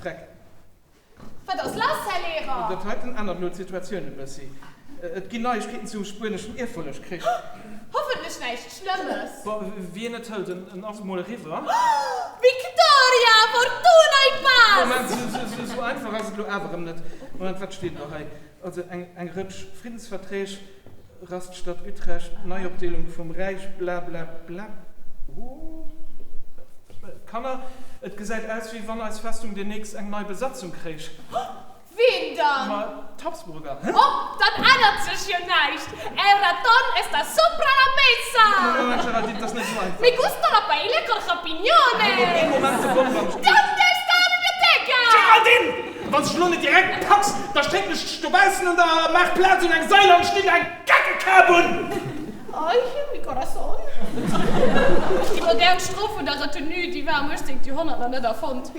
Dreck. Wat ass lass, Här Lehrer? Dat heiten ännert elo d'Situatioun e bëssi. Et ginn Neiegkeeten zum spueneschen Ierffollegkrich. Hoffentlech näischt Schlëmmes. Bon, wéi een et hëlt, en ass emol eriwwer. Victoria, fortuna y paz! Moment, esou einfach ass et elo awer erëm net. Moment, wat steet elo hei? Also eng Rëtsch Friddensverträg, Raststadt Utrecht, Neiopdeelung vum Räich, blablabla. Ooh. Kanner, et gesäit aus, wéi wann eis Festung demnächst eng nei Besatzung kréich. Ween dann? Ma d'Habsburger. Oh, dann ännert sech jo näischt. El ratón está sopra la mesa! Moment, Géraldine, 't ass net esou einfach. Me gusta la paella con champiñones! Ee Moment, de Bonbon steet. Dónde está la biblioteca? Géraldine! Wann s de lo net direkt packs, da schécken ech dech dobaussen an der Maartplaz un eng Sail an stinn der eng Geckekap un! Ay, mi corazón! Déi modern Strof vun der Retenue, déi war am 18. Joerhonnert nach net erfonnt.